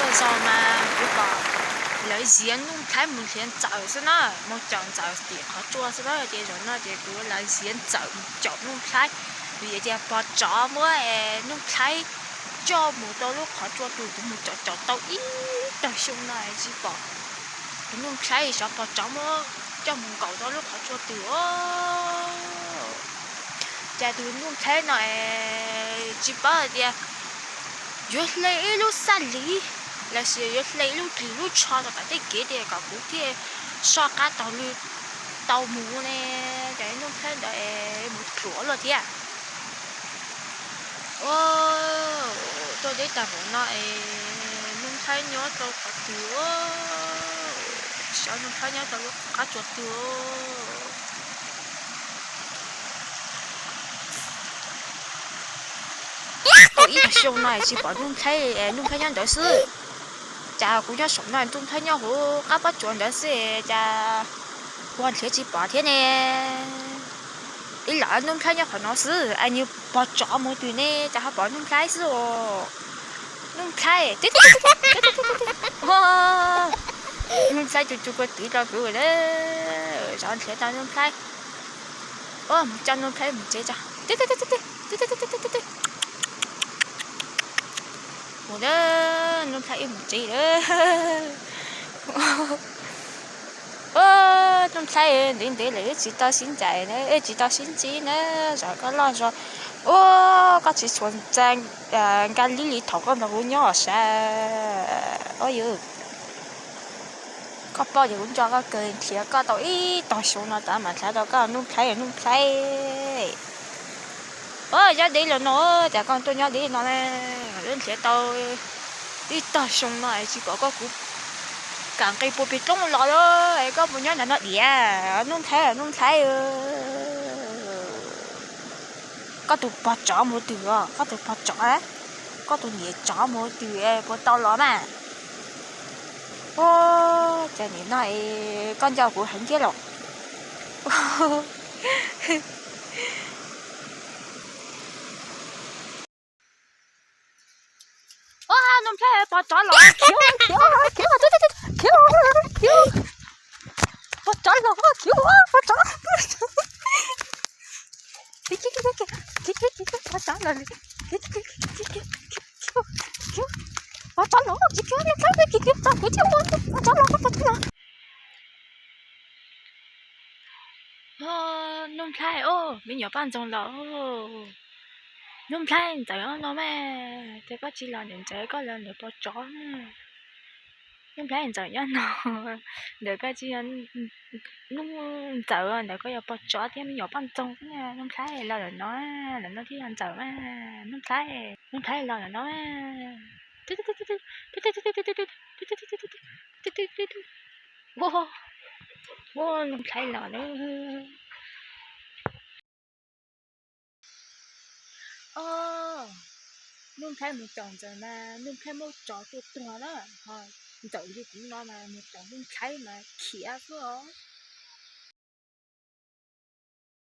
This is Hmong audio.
Zaum no kuv pom lawv ziav Nuj Nplhaib mus nrhiav ntxawm xwb na, mus caum ntxawm tim qhov tsua xwb na, ces zaum no ces kuv lawv ziav ntxawm mus caum Nuj Nplhaib, vim tias pog tsov muab Nuj Nplhaib coj mus rau lub qhov tsua twg, kuv mus caum caum tau ib tag xyoo no tsis pom tus Nuj Nplhaib, xyov pog tsov muab coj mus nkaum rau lub qhov tsua twg os. Cas tus Nuj Nplhaib no tsis paub hais tias yuav hle ib lub xaj lis los sis yuav hle ib lub ris lub tsho rau tom tej kev tias kom kuv thiaj soj qab taug lw tau mus ne, ces Nuj Nplhaib ntawd mus ruam luaj thiab. Tuaj deb tag npaum no es Nuj Nplhaib nyob rau qhov twg? Xyov Nuj Nplhaib nyob rau lub qab tsua twg? Tau ib tag xyoo no tsis pom Nuj Nplhaib, Nuj Nplhaib nyob ntawd xwb. Cas kuv nyob saum no Nuj Nplhaib nyob hauv qab pob tsuas ntawd xwb, cas kuv nrhiav tsis pom thiab ne? Ib los Nuj Nplhaib nyob qhov no xwb, es nws pog tsov mus twg ne, cas ho pom Nuj Nplhaib xwb os? Nuj Nplhaib, Nuj Nplhaib tsuas tsuas kua twv rau kuv na. Xyov nrhiav tau Nuj Nplhaib. Mus coj Nuj Nplhaib mus tsev tso. Mus, Nuj Nplhaib wb mus tsev lawm. Nuj Nplhaib, ntev ntev lawm wb tsis tau sib ncaim na, wb tsis tau sib ntsib na, zov koj loj zog. Ua, koj tsis tshua ntxhab Nkaj Lib li thaum koj nrog kuv nyob sav. Ua yws, koj paub ces kuv nco koj kawg, nrhiav koj tau ib tog xyoo no tas mam nrhiav tau koj Nuj Nplhaib, Nuj Nplhaib. Ua, nyob deb los no, cas koj tuaj nyob deb no ne? Wb nrhiav tau ib tog xyoo no tsis pom koj, kuv kam nqis puag pem roob los lawm, koj puas nyob ntawm no diam, Nuj Nplhaib, Nuj Nplhaib? Koj tus pog tsov mus twg os? Koj tus pog tsov, koj tus niam tsov mus twg, puas tau los mas? Ua, cas nim no koj nco kuv heev thiab los? Ua, Nuj Nplhaib, pog tsov los, khiav, khiav, khiav, khiav, khiav, pog tsov los, khiav, pog tsov, pog tsov, pog tsov los, pog tsov los, khiav, khiav, khiav, pog tsov los, khiav, khiav, khiav, pog tsov los, pog tsov los. Nuj Nplhaib, me nyuam poj ntxoog los. Nuj Nplhaib, ntxawm nyob no mas, ces koj tsis los ntawm ntxawm, koj los ntawm pog tsov. Nuj Nplhaib, ntxawm nyob no, ntawm koj tsis yog Nuj Ntxawm, ntawm koj yog pog tsov thiab me nyuam poj ntxoog. Nuj Nplhaib, los ntawm no, ntawm no thiaj yog ntxawm mas. Nuj Nplhaib, Nuj Nplhaib, los ntawm no. Ua, Nuj Nplhaib los na. Nuj Nplhaib mus caum ntxawm mas Nuj Nplhaib muab tsov tua tuag na. Ho ntxawm li kuv no mas mus caum Nuj Nplhaib mas khiav xwb os.